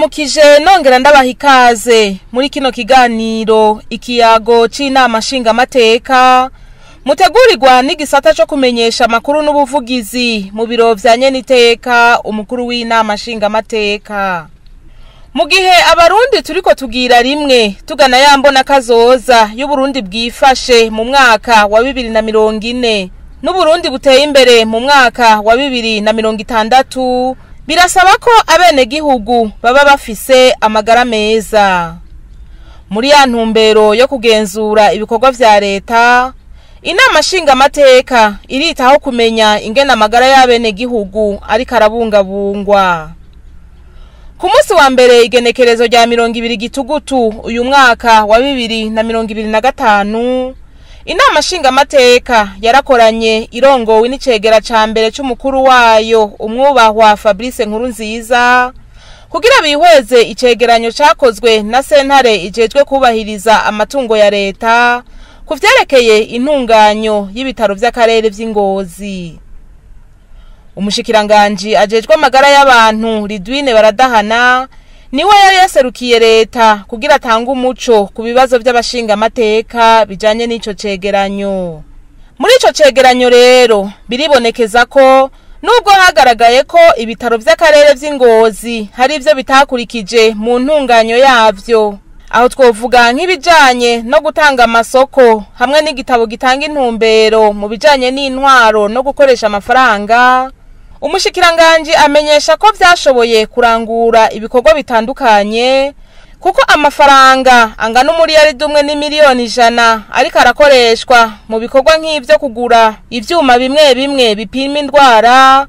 Ndabaramukije nongera ndabaha ikaze muri kino kiganiro ikiyago c'inama nshingamateka mutegurirwa n'igisata co kumenyesha amakuru n'ubuvugizi mu biro vya nyeniteka umukuru w'inama nshingamateka. Mu gihe abarundi turiko tugira rimwe tugana ya mbona kazoza y'Uburundi bwifashe mu mwaka wa 2040 n'Uburundi buteye imbere mu mwaka wa 2060, birasaba ko abenegihugu baba bafise amagara meza. Muri ya ntumbero yo kugenzura ibikorwa vya leta, inama nshingamateka iritaho kumenya ingene amagara y'abenegihugu ariko arabungabungwa. Ku munsi wa mbere igenekerezo rya 20 gitugutu uyu mwaka wa 2025, inama nshingamateka yarakoranye irongowe n'icegera ca mbere c'umukuru wayo umwubahwa Fabrice Nkurunziza kugira bihweze icegeranyo cakozwe na sentare ijejwe kubahiriza amatungo ya leta ku vyerekeye intunganyo y'ibitaro vy'akarere vy'Ingozi. Umushikiranganji ajejwe amagara y'abantu Ridwine Baradahana niwe yari yaserukiye leta kugira atange umuco ku bibazo by'abashingamateka bijanye n'ico cegeranyo. Muri ico cegeranyo rero biribonekeza ko nubwo hagaragaye ko ibitaro vy'akarere vy'Ingozi hari ivyo bitakurikije mu ntunganyo yavyo, aho twovuga nk'ibijanye no gutanga amasoko hamwe n'igitabo gitanga intumbero mu bijanye n'intwaro no gukoresha amafaranga, umushikiranganji amenyesha ko vyashoboye kurangura ibikorwa bitandukanye kuko amafaranga angana umuriyaridi 1 n'imiliyoni 100 ariko arakoreshwa mu bikorwa nk'ivyo kugura ivyuma bimwe bimwe bipima indwara,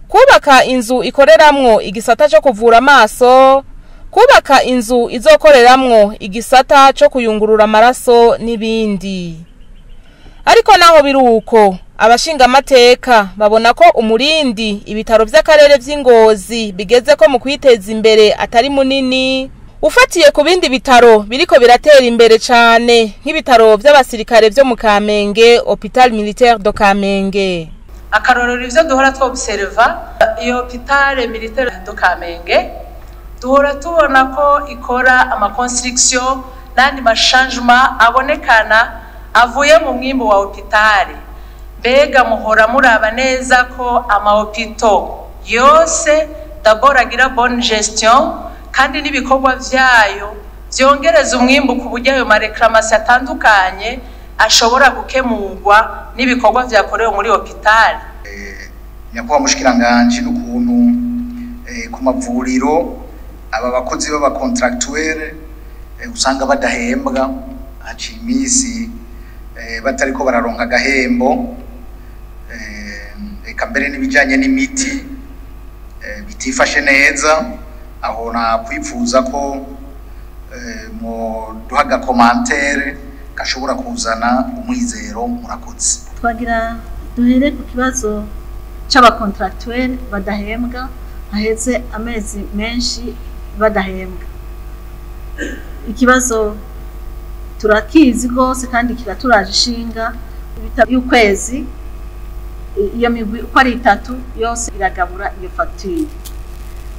kubaka inzu ikoreramwo igisata co kuvura amaso, kubaka inzu izokoreramwo igisata co kuyungurura amaraso n'ibindi. Ariko naho biruko, abashingamateka babona ko umurindi ibitaro vy'akarere vy'Ingozi bigeze ko mu kwiteza imbere atari munini ufatiye ku bindi bitaro biriko biratera imbere cane nk'ibitaro vy'abasirikare vyo mu Kamenge, Hôpital Militaire de Kamenge. Akarorero ivyo duhora twobserva iyo Hôpital Militaire de Kamenge, duhora tubona ko ikora ama construction n'andi ma changement abonekana avuye mu mwimbo wa hôpital. Mbega muhora muraba neza ko ama hôpitaux yose d'abord agira bonne gestion kandi n'ibikorwa vyayo vyongereza umwimbo ku buryo ayo ma réclamation atandukanye ashobora gukemurwa n'ibikorwa vyakorewe muri hôpital. Nyakubahwa mushikiranganje, n'ukuntu ku mavuriro aba bakozi b'aba contractuel usanga badahembwa, haciye iminsi batariko bararonka agahembo, eka mbere n'ibijanye n'imiti bitifashe neza. Aho nakwipfuza ko duha aga commentaire gashobora kuzana umwizero. Murakoze. Twagira duhere ku kibazo c'aba contractuel badahembwa, haheze amezi menshi badahembwa. Ikibazo turakizi rwose kandi kiraturaje ishinga. Y'ukwezi iyo migwi uko ari itatu yose iragabura iyo facture.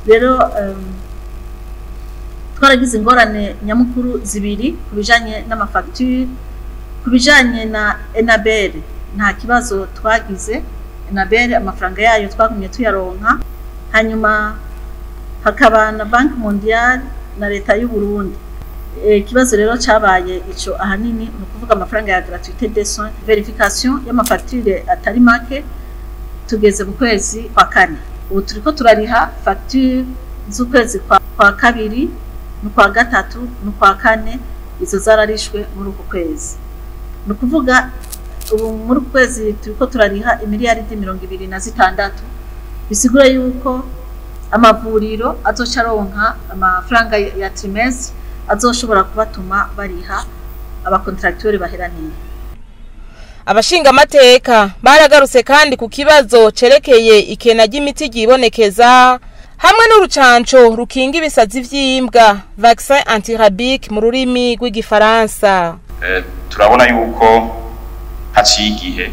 Rero twaragize ingorane nyamukuru zibiri ku bijanye n'ama facture. Ku bijanye na Enabel nta kibazo twagize, Enabel amafaranga yayo twagumye tuyaronka. Hanyuma hakaba na Banque Mondiale na leta y'u Burundi. Ikibazo rero cabaye ico ahanini ni ukuvuga amafaranga ya gratuité des soins, vérification y'ama facture atari make. Tugeze mu kwezi kwa kane, ubu turiko turariha facture z'ukwezi kwa kabiri n'ukwa gatatu n'ukwa kane, izo zararishwe muri uku kwezi. Ni ukuvuga ubu muri uku kwezi turiko turariha imiliyaridi 26, bisigura yuko amavuriro azoca aronka amafaranga ya trimestre azoshobora kubatuma bariha aba contractuel baheraniye. Abashingamateka baragarutse kandi ku kibazo cerekeye ikena ry'imiti ryibonekeza hamwe n'urucanco rukinga ibisazi vy'imbwa, vaccin antirabique mu rurimi rw'igifaransa. Turabona yuko haciye igihe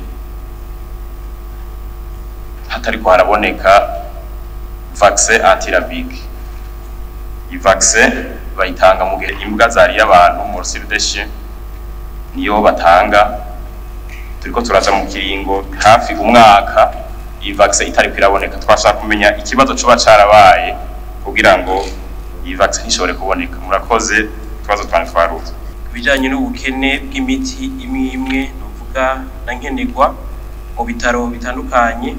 hatariko haraboneka vaccin antirabique. Vaccin bayitanga mu gihe imbwa zariye abantu, morsure de chien niyo batanga. Turiko turaja mu kiringo hafi umwaka iyi vaccin itariko iraboneka. Twashaka kumenya ikibazo coba carabaye kugira ngo iyi vaccin ntishobore kuboneka. Murakoze, utubazo twanje twaruze. Ibijyanye n'ubukene bw'imiti imwe imwe, nuvuga na nkenerwa mu bitaro bitandukanye,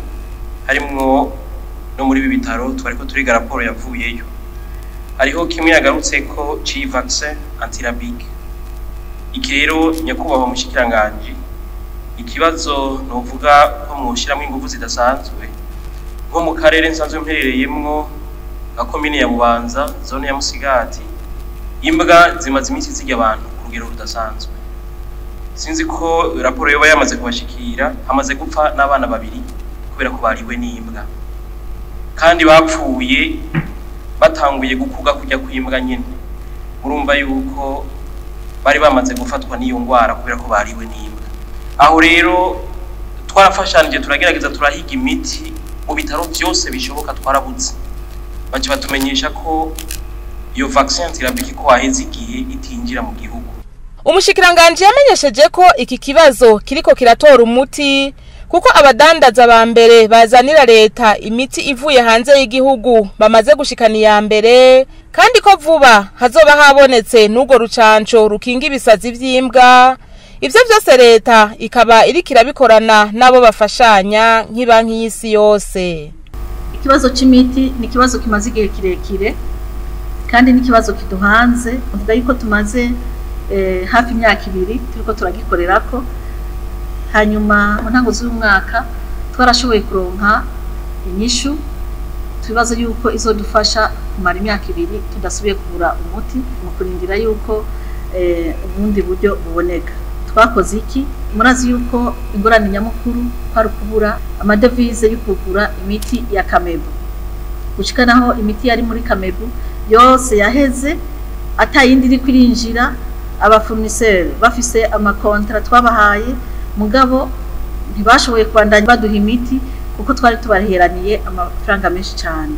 harimwo no muri ibi bitaro twariko turiga raporo yavuyeyo, hariho kimwe yagarutse ko c'iyi vaccin antirabique. Iki rero, nyakubahwa mushikiranganji, ikibazo novuga ko mwoshiramwo inguvu zidasanzwe. Nko mu karere nsanzwe mperereyemwo, nka komine ya Bubanza, zone ya Musigati, imbwa zimaze iminsi zirya abantu ku rugero rudasanzwe. Sinzi ko raporo yoba yamaze kubashikira. Hamaze gupfa n'abana babiri kubera ko bariwe n'imbwa, kandi bapfuye batanguye gukuga kujya kw'imbwa nyene. Murumva yuko bari bamaze gufatwa n'iyo ngwara kubera ko bariwe n'imbwa. Aho rero twarafashanije, turagerageza, turahiga imiti mu bitaro byose bishoboka, twarabuze. Baca batumenyesha ko iyo vaccin antirabique ko haheze igihe itinjira mu gihugu. Umushikiranganji yamenyesheje ko iki kibazo kiriko kiratora umuti, kuko abadandaza ba mbere bazanira leta imiti ivuye hanze y'igihugu bamaze gushikana iya mbere, kandi ko vuba hazoba habonetse n'urwo rucanco rukinga ibisazi vy'imbwa. Ivyo vyose leta ikaba iriko irabikorana n'abo bafashanya nk'ibanki y'isi yose. Ikibazo c'imiti ni ikibazo kimaze igihe kirekire kandi n'ikibazo kiduhanze. Mvuga yuko tumaze hafi imyaka 2 turiko turagikorerako. Hanyuma mu ntango z'uyu mwaka twarashoboye kuronka inyishu tubibaza yuko izodufasha kumara imyaka 2 tudasubiye kubura umuti, mu kurindira yuko ubundi buryo buboneka. Twakoze iki? Murazi yuko ingorane nyamukuru kwari ukubura amadevize yo kugura imiti ya Kamebu, gushika naho imiti yari muri Kamebu yose yaheze, atayindi iri kwirinjira. Abafournisseur bafise amakontra twabahaye, mugabo ntibashoboye kubandanya baduha imiti kuko twari tubaheraniye amafaranga menshi cyane.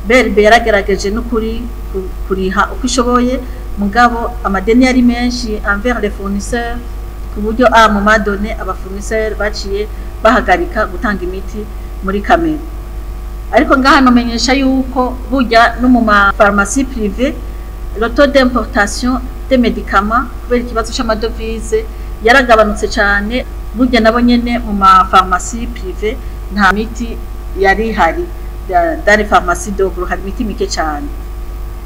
BRB yaragerageje n'ukuri kuriha uko ishoboye, mugabo amadeni yari menshi envers les fournisseurs, ku buryo à un moment donné abafournisseurs baciye bahagarika gutanga imiti muri Kamebu. Ariko ngaha nomenyesha yuko burya no mu ma pharmacie privée, le taux d'importation des médicaments, kubera ikibazo c'amadevise, yaragabanutse cyane. Burya nabo nyene mu ma pharmacie privée nta miti yari ihari. Dans les pharmacies de gros hari imiti mike cyane.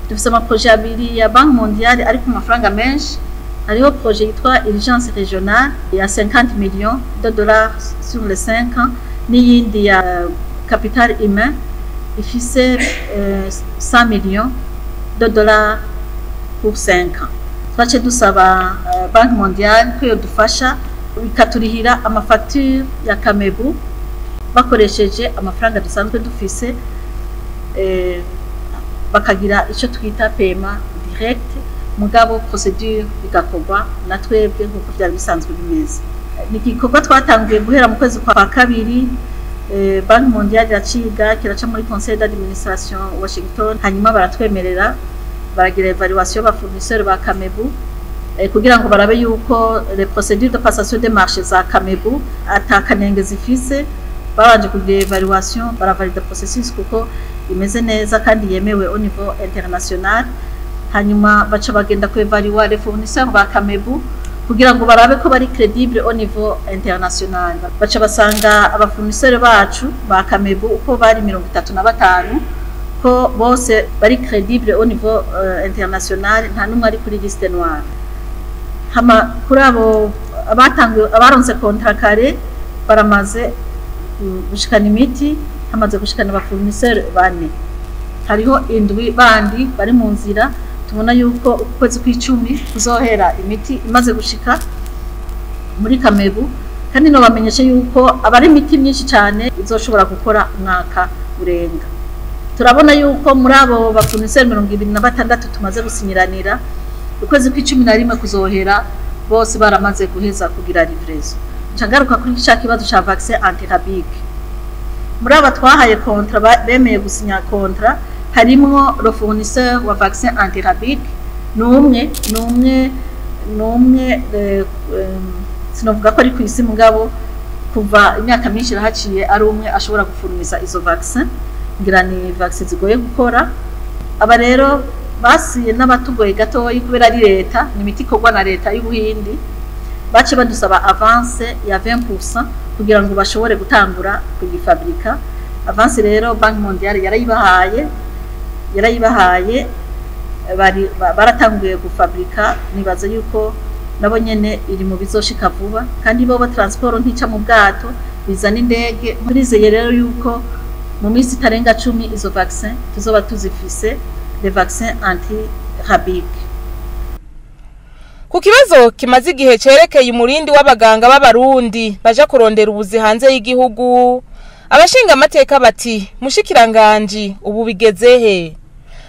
Dufise amaprojet abiri ya Banque mondiale ariko amafaranga menshi. Hariho projet yitwa Urgence régionale ya 50 millions de dollars sur les 5 ans, n'iyindi ya capital humain ifise 100 millions de dollars pour 5 ans. Twace dusaba Banque mondiale ko yodufasha ikaturihira amafacture ya Kamebu bakoresheje amafaranga dusanzwe dufise, bakagira icyo twita paiement direct, mugabo procédure bigakorwa na twebwe nk'uko byari bisanzwe bimeze. Ni igikorwa twatanguye guhera mu kwezi kwa kabiri. Banque mondiale iraciga, kiraca muri conseil d'administration Washington, hanyuma baratwemerera. Baragira évaluation ba fournisseur ba Kamebu kugira ngo barabe yuko les procédures de passation des marchés za Kamebu atakanenge zifise. Babanje kugira évaluation, baravalida processus kuko imeze neza kandi yemewe au niveau international. Hanyuma baca bagenda ku évaluer les fournisseurs ba Kamebu kugira ngo barabe ko bari crédible au niveau international. Baca basanga abafournisseurs bacu ba Kamebu uko bari 35 ko bose bari crédible au niveau international, nta numwe ari kuri liste noire. Hama kuri abo abatanguye, abaronse contrat kare, baramaze gushikana imiti. Hamaze gushikana abafournisseurs bane, hariho indwi bandi bari mu nzira. Tubona yuko ukwezi kw'icumi kuzohera imiti imaze gushika muri Kamebu, kandi no bamenyeshe yuko abari imiti myinshi cyane izoshobora gukora umwaka urenga. Turabona yuko muri abo bafournisseurs 26 tumaze gusinyiranira, ukwezi kw'11 kuzohera bose baramaze guheza kugira livraison. Nca kuri cya kibazo ca vaccin antirabique. Muri aba twahaye contrat, bemeye gusinya contrat, Harimwo le fournisseur wa vaccin antirabique, n'umwe, sinovuga ko ari ku isi, mugabo kuva imyaka myinshi irahaciye ari umwe ashobora gufuruniza izo vaccin. Ngira ni vaccin zigoye gukora. Aba rero basiye n'abatugoye gatoyi kubera ari leta, ni imiti ikorwa na leta y'Ubuhindi. Bace badusaba avance ya 20% kugira ngo bashobore gutangura kuyifabrika. Avance rero Banque mondiale yarayibahaye, bari baratanguye gufabrika. Nibaza yuko nabo nyene iri mu bizoshika vuba, kandi bo transport ntica mu bwato, bizana indege. Turizeye rero yuko mu minsi itarenga 10 izo vaccin tuzoba tuzifise, les vaccins anti-rabique. Ku kibazo kimaze igihe cerekeye umurindi w'abaganga b'Abarundi baja kurondera ubuzi hanze y'igihugu, abashinga amateka bati: "Mushikiranganji, ubu bigeze he?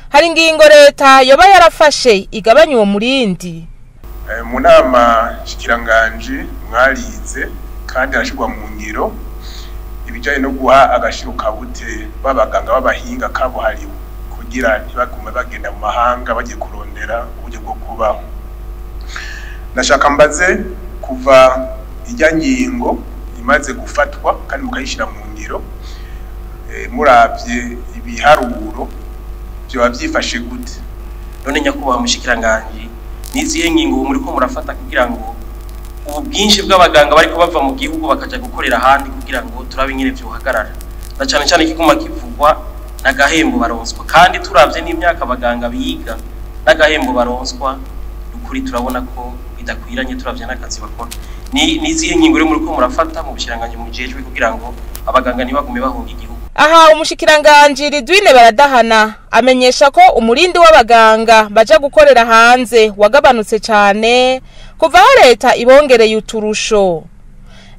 Hari ingingo leta yoba yarafashe igabanya uwo murindi?" Mu nama nshikiranganji mwarize kandi harashirwa mu ngiro ibijanye no guha agashiro kabute b'abaganga b'abahinga kabuhariwe kugira ntibagume bagenda mu mahanga bagiye kurondera uburyo bwo kubaho. Ndashaka mbaze, kuva ijya ngingo imaze gufatwa kandi mukayishyira mu ngiro, muravye ibiharuro vyoba vyifashe gute? None nyakubahwa mushikiranganji, nizihe ngingo ubu muriko murafata kugira ngo ubu bwinshi bw'abaganga bariko bava mu gihugu bakaja gukorera ahandi, kugira ngo turabe ingene vyohagarara, na cane cane kiguma kivugwa n'agahembo baronswa? Kandi turavye n'imyaka abaganga biga n'agahembo baronswa, ukuri turabona ko bidakwiranye turavye n'akazi bakora. Ni nizihe ngingo rero muriko murafata mu bushikiranganji mujejwe kugira ngo abaganga ntibagume bahunga igihugu? Aha umushikiranganji Ridwine Baradahana amenyesha ko umurindi w'abaganga baja gukorera hanze wagabanutse cane kuva aho leta ibongereye uturusho.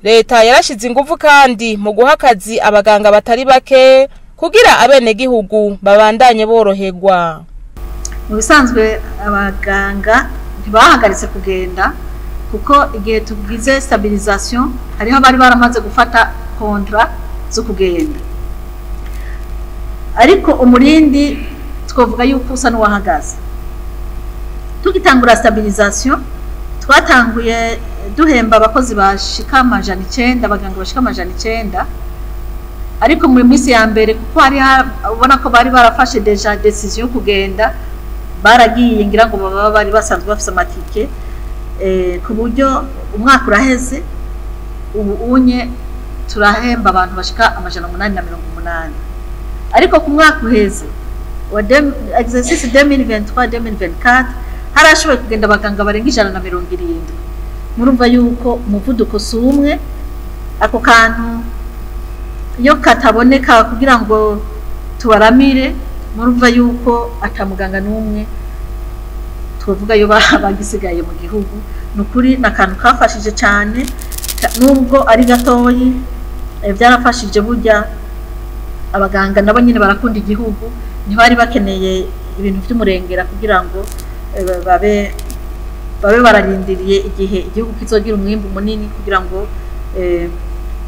Leta yarashize ingufu kandi mu guha akazi abaganga batari bake kugira abenegihugu babandanye boroherwa. Mu bisanzwe abaganga ntibahagaritse kugenda, kuko igihe tugize stabilisation hariho abari baramaze gufata contrat zo kugenda, ariko umurindi twavuga yuko usa n'uwahagaze. Tugitangura stabilisation twatanguye duhemba abakozi bashika 900, abaganga bashika 900, ariko mu minsi ya mbere, kuko hari ubona ko bari barafashe déjà décision yo kugenda, baragiye, ngira ngo baba bari basanzwe bafise amatike, ku buryo umwaka uraheze, ubu unye turahemba abantu bashika 880. Ariko ku mwaka uheze wa exercice 2023 2024 harashoboye kugenda abaganga barenga 170. Murumva yuko umuvuduko si umwe. Ako kantu iyo kataboneka kugira ngo tubaramire, murumva yuko ata muganga n'umwe twavuga yo bagisigaye mu gihugu. Ni ukuri ni akantu kafashije cyane, nubwo ari gatoyi, byarafashije. Burya abaganga nabo nyine barakunda igihugu, ntibari bakeneye ibintu by'umurengera kugira ngo babe bararindiriye igihe igihugu kizogira umwimbu munini kugira ngo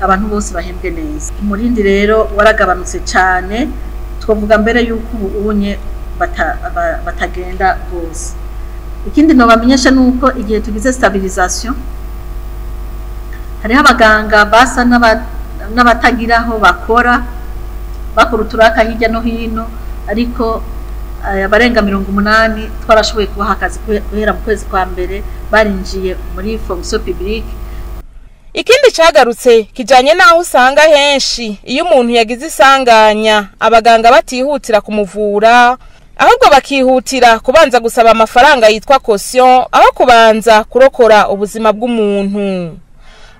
abantu bose bahembwe neza. Umurindi rero waragabanutse cyane, twavuga mbere yuko ubu unye batagenda rwose. Ikindi nobamenyesha ni uko igihe tugize stabilisation hariho abaganga basa n'abatagira aho bakora, bakora uturaka hirya no hino, ariko abarenga 80 twarashoboye kubaha akazi guhera mu kwezi kwa mbere, barinjiye muri fonction publique. Ikindi cagarutse kijanye naho usanga henshi iyo umuntu yagize isanganya abaganga batihutira kumuvura, ahubwo bakihutira kubanza gusaba amafaranga yitwa caution aho kubanza kurokora ubuzima bw'umuntu.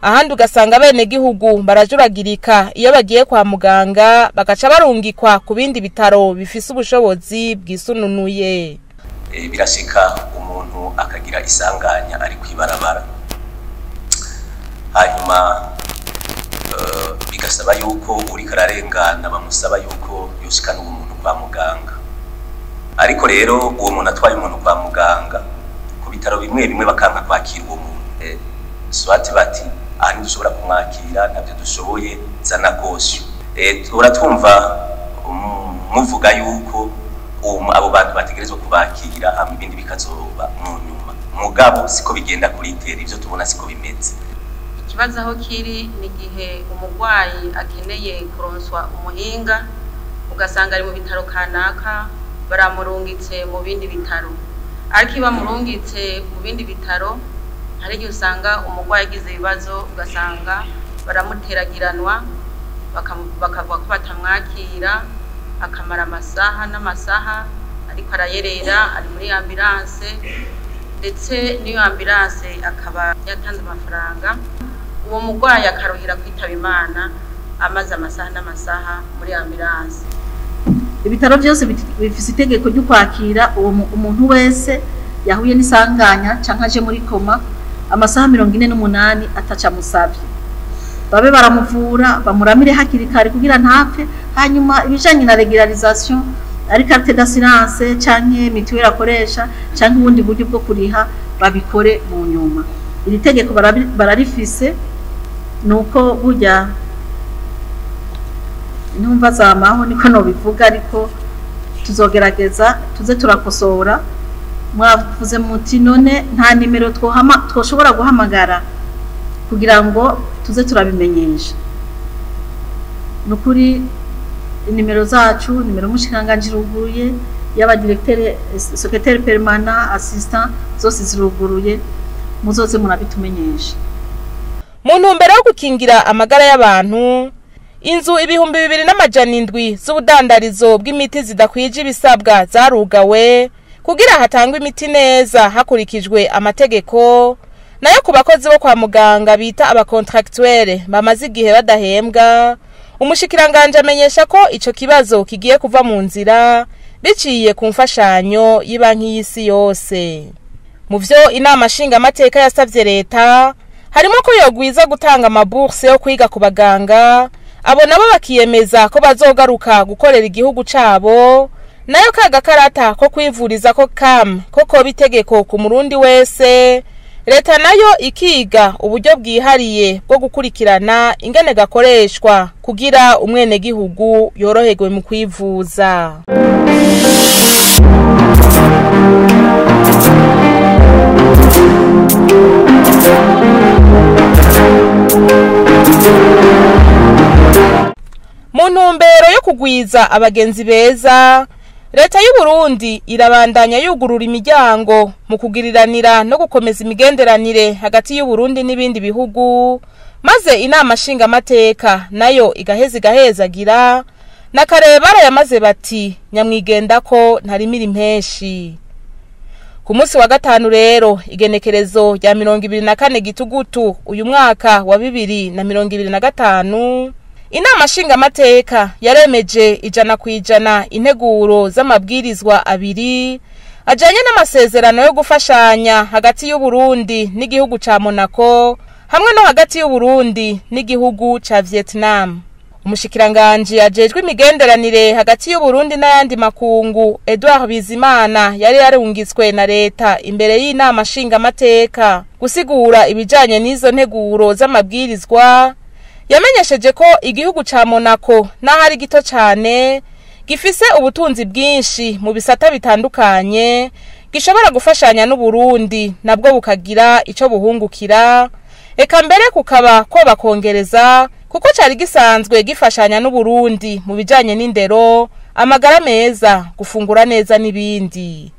Ahandi ugasanga abenegihugu barajuragirika iyo bagiye kwa muganga, bagaca barungikwa ku bindi bitaro bifise ubushobozi bwisununuye. Birashika umuntu akagira isanganya ari kwibarabara, hanyuma bigasaba yuko uriko ararengana bamusaba yuko yoshikana uwo muntu kwa muganga. Ariko rero uwo muntu atwaye umuntu kwa muganga, ku bitaro bimwe bimwe bakanka kwakira uwo muntu, swati bati: "Aha ntidushobora kumwakira, ntabyo dushoboye, zana caution." Uratwumva muvuga yuko Abo bantu bategerezwa kubakira, hama ibindi bikazoba mu nyuma. Mugabo siko bigenda kuri terrain, ivyo tubona siko bimeze. Ikibazo aho kiri ni igihe umurwayi akeneye kuronswa umuhinga, ugasanga ari mu bitaro kanaka, baramurungitse mu bindi bitaro. Ariko iyo bamurungitse mu bindi bitaro, hari igihe usanga umurwayi agize ibibazo, ugasanga baramuteragiranwa, bakavuga ko batamwakira, akamara amasaha n'amasaha ariko arayerera ari muri ambulance, ndetse n'iyo ambulance akaba yatanze amafaranga. Uwo murwayi akaruhira kwitaba Imana amaze amasaha n'amasaha muri ambulance. Ibitaro byose bifise itegeko ryo kwakira uwo umuntu wese yahuye n'isanganya canke aje muri coma amasaha 48 ataca musavye, babe baramuvura, bamuramire hakiri kare kugira ntapfe. Hanyuma ibijanye na régularisation, ari carte d'assurance canke mituweli akoresha canke ubundi buryo bwo kuriha, babikore mu nyuma. Iri tegeko bararifise, nuko burya intumva zamaho niko nobivuga, ariko tuzogerageza tuze turakosora. Mwavuze muti none nta nimero twoshobora guhamagara kugira ngo tuze turabimenyesha? Nukuri inimero zacu, nimero umushikiranganji iruguruye, yaba directeur, secrétaire permanent, assistant, zose ziruguruye, muzoze murabitumenyesha. Mu ntumbero yo gukingira amagara y'abantu, inzu 2700 z'ubudandarizo bw'imiti zidakwije ibisabwa zarugawe kugira hatangwe imiti neza hakurikijwe amategeko. Nayo ku bakozi bo kwa muganga bita abacontractuels bamaze igihe badahembwa, umushikiranganje amenyesha ko ico kibazo kigiye kuva mu nzira biciye ku mfashanyo y'ibanki y'isi yose. Mu vyo inama nshingamateka yasavye leta harimo ko yogwiza gutanga amabourse yo kwiga ku baganga, abo nabo bakiyemeza ko bazogaruka gukorera igihugu cabo. Nayo kagakarata ko kwivuriza ko kam ko koba itegeko ku murundi wese, leta nayo ikiga uburyo bwihariye bwo gukurikirana ingene gakoreshwa kugira umwenegihugu yoroherwe mu kwivuza. Mu ntumbero yo kugwiza abagenzi beza, leta y'u Burundi irabandanya yugurura imiryango mu kugiriranira no gukomeza imigenderanire hagati y'u Burundi n'ibindi bihugu, maze inama nshingamateka nayo igaheza igahezagira. Na kare barayamaze bati nyamwigenda ko ntarimira impeshi. Ku munsi wa gatanu rero, igenekerezo rya 24 gitugutu uyu mwaka wa 2025, inama nshingamateka yaremeje 100% integuro z'amabwirizwa abiri ajanye n'amasezerano yo gufashanya hagati y'u Burundi n'igihugu ca Monaco hamwe no hagati y'u Burundi n'igihugu ca Vietnam. Umushikiranganji ajejwe imigenderanire hagati y'u Burundi n'ayandi makungu, Edouard Bizimana, yari yarungitswe na leta imbere y'inama nshingamateka gusigura ibijanye n'izo nteguro z'amabwirizwa, yamenyesheje ko igihugu ca Monaco naho ari gito cane gifise ubutunzi bwinshi mu bisata bitandukanye, gishobora gufashanya n'u Burundi nabwo bukagira ico buhungukira, eka mbere kukaba ko bakongereza kuko cari gisanzwe gifashanya n'u Burundi mu bijanye n'indero, amagara meza, gufungura neza n'ibindi.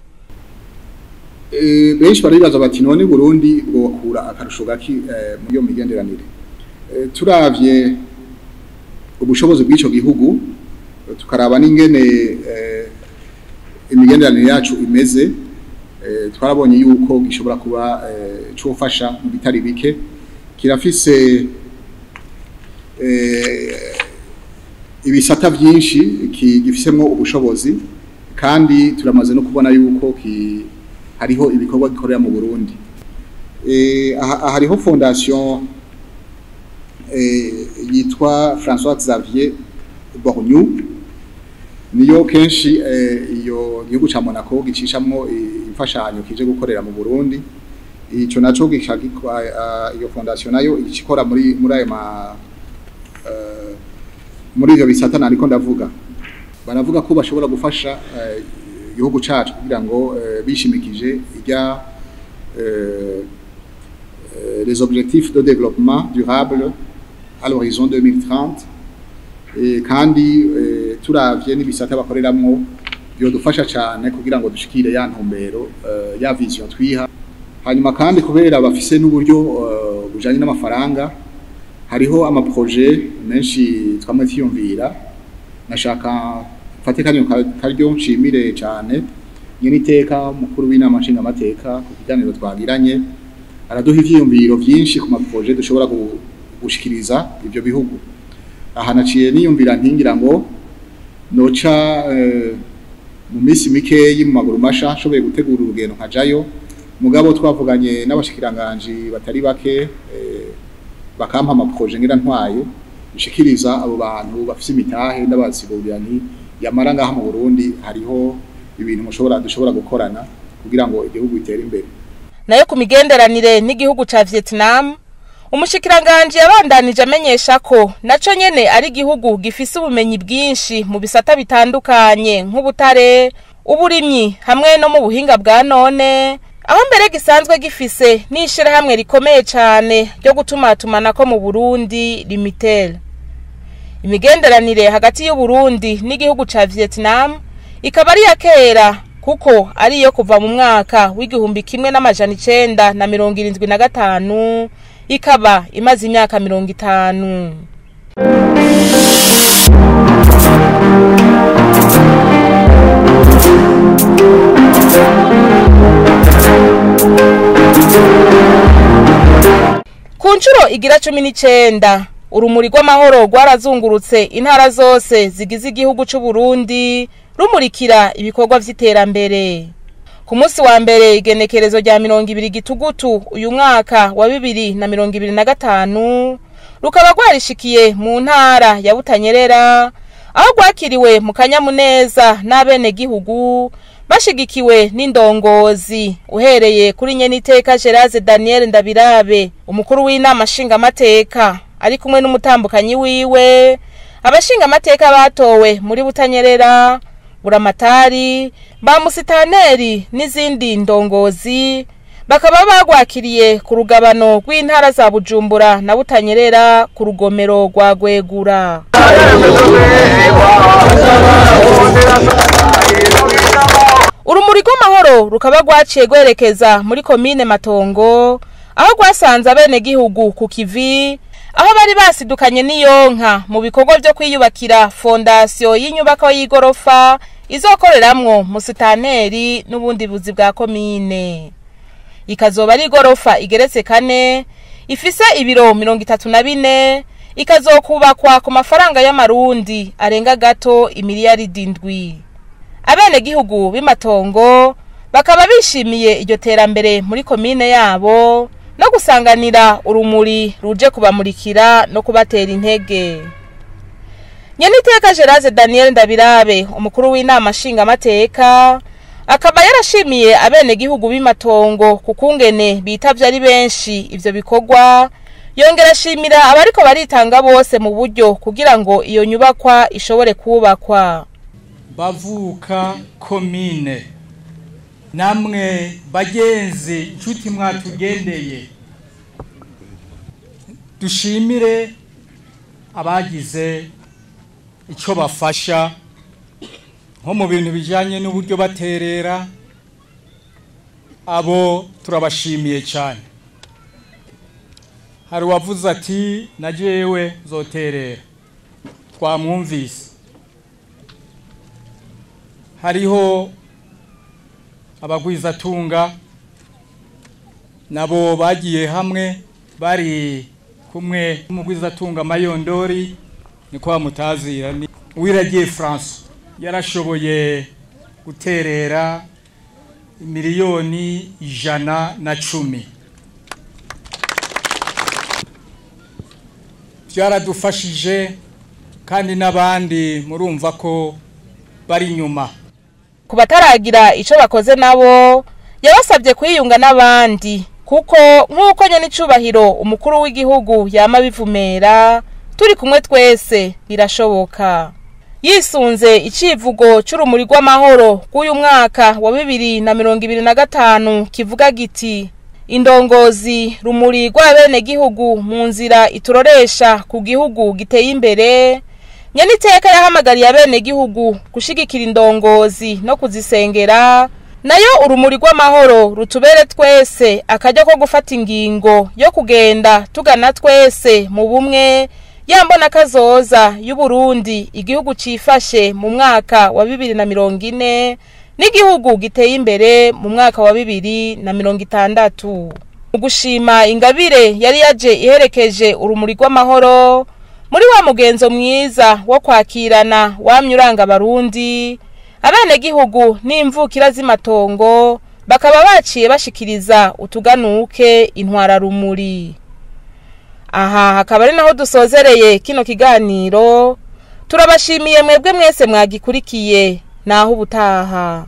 Benshi baribaza bati none Burundi bwokura akarusho gaki muri iyo migenderanire? Turavye ubushobozi bw'ico gihugu, tukaraba n'ingene imigenderanire yacu imeze, twarabonye yuko gishobora kuba cofasha mu bitari bike. Kirafise ibisata byinshi gifisemo ubushobozi, kandi turamaze no kubona yuko hariho ibikorwa gikorera mu Burundi. Hariho fondation yitwa François Xavier Borgnou, niyo kenshi iyo gihugu ca Monaco gicishamwo imfashanyo kije gukorera mu Burundi. Ico naco iyo fondation nayo ikikora muri ayo muri ivyo bisata nariko ndavuga. Baravuga ko bashobora gufasha igihugu cacu kugira ngo bishimikije ijya les objectifs de développement durable à l'horizon 2030. Kandi turavye n'ibisata bakoreramwo byodufasha cyane kugira ngo dushikire ya ntumbero ya vision twiha. Hanyuma kandi kubera bafise n'uburyo bujanye n'amafaranga, hariho ama projet menshi twamwe twiyumvira. Nashaka mfate kanya karyo nshimire cyane nyene iteka mukuru w'inama nshingamateka ku kiganiro twagiranye, araduha ivyiyumviro vyinshi ku ma projet dushobora gushikiriza ivyo bihugu. Aha naciye niyumvira ntingira ngo noca mu minsi mikeyi mu maguru masha nshoboye gutegura urugendo nkajayo, mugabo twavuganye n'abashikiranganji batari bake bakampa ama projet ngira ntwaye nshikiriza abo bantu bafise imitahe n'abasigurira nti yamara ngaha mu Burundi hariho ibintu dushobora gukorana kugira ngo igihugu itere imbere. Nayo ku migenderanire n'igihugu ca Vietnam, umushikiranganji yabandanije amenyesha ko naco nyene ari igihugu gifise ubumenyi bwinshi mu bisata bitandukanye nk'ubutare, uburimyi hamwe no mu buhinga bwa none, aho mbere gisanzwe gifise n'ishirahamwe rikomeye cane ryo gutumatumanako mu Burundi Limitel. Imigenderanire hagati y'u Burundi n'igihugu ca Vietnam ikaba ari iya kera, kuko ari iyo kuva mu mwaka w'1975, ikaba imaze imyaka 50. Ku nshuro igira 19, urumuri rw'amahoro rwarazungurutse intara zose zigize igihugu c'u Burundi, rumurikira ibikorwa vy'iterambere. Ku munsi wa mbere igenekerezo rya 20 gitugutu uyu mwaka wa 2025, rukaba rwarishikiye mu ntara ya Butanyerera, aho rwakiriwe mu kanyamuneza n'abenegihugu bashigikiwe n'indongozi, uhereye kuri nyeniteka Gerase Daniel Ndabirabe, umukuru w'inama nshingamateka, ari kumwe n'umutambukanyi wiwe, abashingamateka batowe muri Butanyerera, Buramatari, ba musitaneri n'izindi ndongozi, bakaba bagwakiriye ku rugabano rw'intara za Bujumbura na Butanyerera ku rugomero rwa Gwegura. Urumuri rw'amahoro rukaba rwaciye rwerekeza muri komine Matongo, aho rwasanze abenegihugu ku kivi, aho bari basidukanye n'iyonka mu bikorwa byo kwiyubakira fondasiyo y'inyubako y'igorofa izokoreramwo musitaneri n'ubundi buzi bwa komine. Ikazoba ari igorofa igeretse 4, ifise ibiro 34, ikazokubakwa ku mafaranga y'amarundi arenga gato imiliyaridi 7. Abenegihugu b'Imatongo bakaba bishimiye iryo terambere muri komine yabo no gusanganira urumuri ruje kubamurikira no kubatera intege. Nyeniteka Gerase Daniel Ndabirabe, umukuru w'inama nshingamateka, akaba yarashimiye abenegihugu b'Imatongo kukungene bitavye ari benshi ivyo bikorwa, yongera ashimira abariko baritanga bose mu buryo kugira ngo iyo nyubakwa ishobore kubakwa. Bavuka komine namwe bagenzi nshuti mwatugendeye, dushimire abagize icyo bafasha nko mu bintu bijyanye n'uburyo baterera, abo turabashimiye cyane. Hari uwavuze ati na jewe zoterera, twamwumvise. Hariho abagwizatunga nabo bagiye hamwe bari kumwe n'umugwizatunga Mayondori, niko bamutazira, ni Uwiragiye François, yarashoboye guterera 110,000,000. Byaradufashije kandi n'abandi murumva ko bari inyuma. Ku bataragira ico bakoze nabo yabasabye kwiyunga n'abandi, kuko nk'uko nyene icubahiro umukuru w'igihugu yama bivumera, turi kumwe twese birashoboka. Yisunze icivugo c'urumuri rw'amahoro k'uyu mwaka wa 2025 kivuga giti: "Indongozi rumuri rw'abenegihugu mu nzira ituroresha ku gihugu giteye imbere", nyeniteka yahamagariye abenegihugu gushigikira indongozi no kuzisengera, nayo urumuri rw'amahoro rutubere twese akaryo ko gufata ingingo yo kugenda tugana twese mu bumwe yambona kazoza y'Uburundi, igihugu cifashe mu mwaka wa 2040 n'igihugu giteye imbere mu mwaka wa 2060. Mu gushima ingabire yari yaje iherekeje urumuri rw'amahoro, muri wa mugenzo mwiza wo kwakirana wamye uranga Abarundi, abenegihugu n'imvukira z'imatongo bakaba baciye bashikiriza utuganuke intwararumuri. Aha hakaba ari naho dusozereye kino kiganiro. Turabashimiye mwebwe mwese mwagikurikiye. Naho ubutaha.